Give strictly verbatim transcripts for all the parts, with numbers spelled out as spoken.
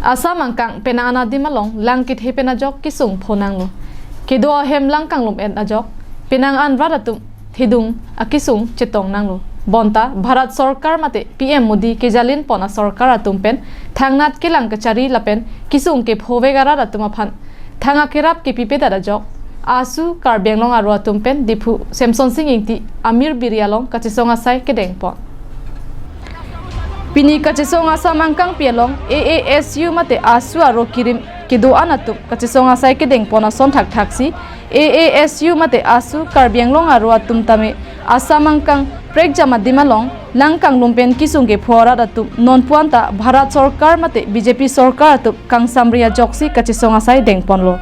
Assam angkang penang an adim along lang kethe pen ajok kesung phonanglo. Kedo ahem lang kanglum-et ajok penang an rat atum thedung akesung chetongnanglo. Bonta Bharat Sorkar mate P M Modi kejalin pon asorkar atum pen thangnat kelang kachari lapen kesung kephovek arat atum aphan thang akerap kepipedet ajok AASU Karbi Anglong aro atum pen Diphu Semsonsing Ingti Amir Biri along kachesong asai kedengpon. Pini kachesong Assam angkangpi along A A S U mate AASU aro kirim kedo-an atum kachesong asai kedengpon ason thakthaksi A A S U mate AASU Karbi Anglong aro atum tame Assam angkang prekjam adim along lang kanglum pen kesung kepho arat atum nonpu anta Bharat Sorkar mate B J P Sorkar atum kangsamri ajoksi kachesong asai dengponlo.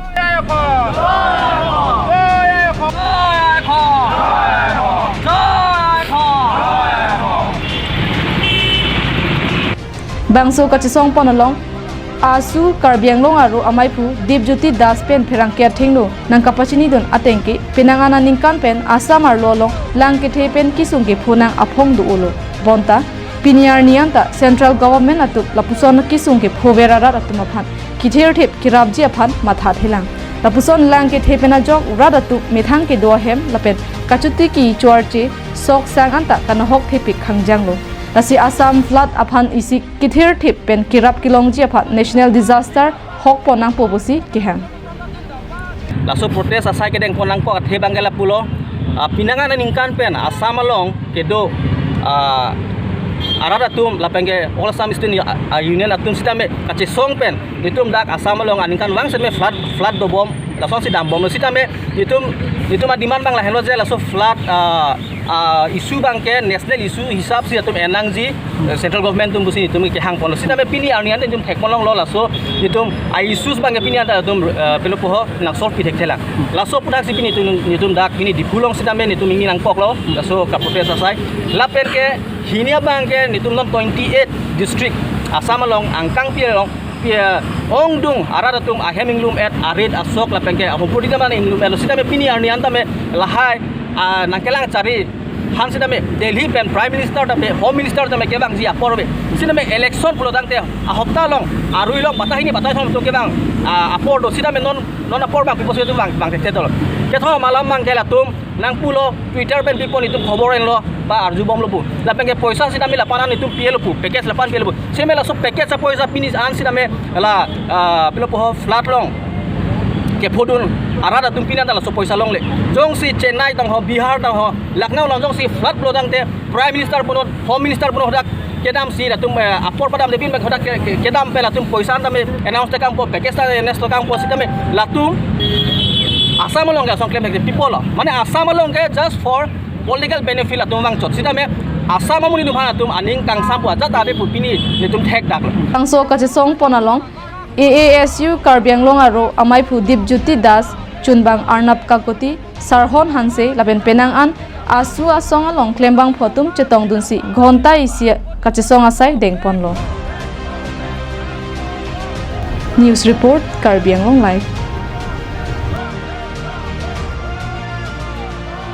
Bangso kachesong pon along AASU Karbi Anglong aro amaiphu Dipjyoti Das pen pherangke athengno nangkapachinidun atengke penang an aningkan pen Assam arlo along lang kethe pen kesung kephonang aphong do-olo. Bonta pini arni anta Central Government atum lapuson kesung kephover arat atum aphan kithirthip kerapji aphan mathathelang. Lapuson lang kethe pen ajok rat atum methang kedo ahem lapen kachoti kecho arche sok sang anta kanohok thepik khangjanglo. Lasi Assam flood aphan isi kithirthip pen kerap kelongji aphan National Disaster hokpon nangpo pusi kehang. Laso protest asai kedengpon nangkok athe abangke lapulo, ah, penang an aningkan pen Assam along kedo, ah, arat atum lapen ke All Assam Students, ah, Union atum sitame kachesong pen netum dak Assam along aningkanvang sitame flood, flood dobom, lasonsi dambomlo sitame netum, netum a-demand abang lahenlo je laso flood, ah, ah, issue abangke national issue hisapsi netum en nangji, eh, Central Government atum pusi netum kehangponlo. Sitame pini arni anta netum thekponlonglo laso netum a-issues abangke pini anta netum, eh, pilo puho nang solve pi thekthelang. Laso aputhaksi pini netum, netum dak pini Diphu along sitame netum ingni nangkoklo laso kaprotest asai. Lapen ke hini abangke netum non twenty-eight district Assam along angkangpi along pi, eh, ongdung arat atum ahem inglum-et, arit asok lapen ke ahopudi daman inglum-etlo sitame pini arni anta me lahai, ah, nangkelang chari aphan sitame Delhi pen Prime Minister tame Home Minister tame kevangji apor ave. Sitame election pulo tangte ahopta along arui along batai hini batai thom atum kevang, ah, apor do sitame non, non apor abang pipo si atum vang, vang thekthedetlo. Kethom alam abangke latum nangpulo Twitter pen pipon netum khobor enlo ba arjubomlo pu. Lapen ke poisa sitame lapan an netum pilo pu, package lapan pilo pu. Sitame laso package apoisa pini an sitame la, ah, pilo puho flood along kephodun arat atum pini anta laso poisa longle. Jongsi Chennai tangho, Bihar tangho, Lucknow along jongsi flood pulo tangte Prime Minister punon, Home Minister punon hadak kedamsi latum, eh, apor padamde pin bak hadak ke, ke, kedam pen latum poisa tame announce tekangpo, package ta announce tekangpo sitame latum Assam along ke asong klem people lo. Mane Assam along ke just for political benefit latum vangchot. Sitame Assam amonit atum aphan latum aning kangsam pu ajat ave pu pini netum thekdaklo. Bangso kachesong pon along A A S U Karbi Anglong aro amaiphu Dipjyoti Das, chunbang Arnab Kakoti, Sarhon Hanse lapen penang an AASU asong along klembangphu atum chetongdunsi ghonta isi kachesong asai dengponlo. News report, Karbi Anglong Live.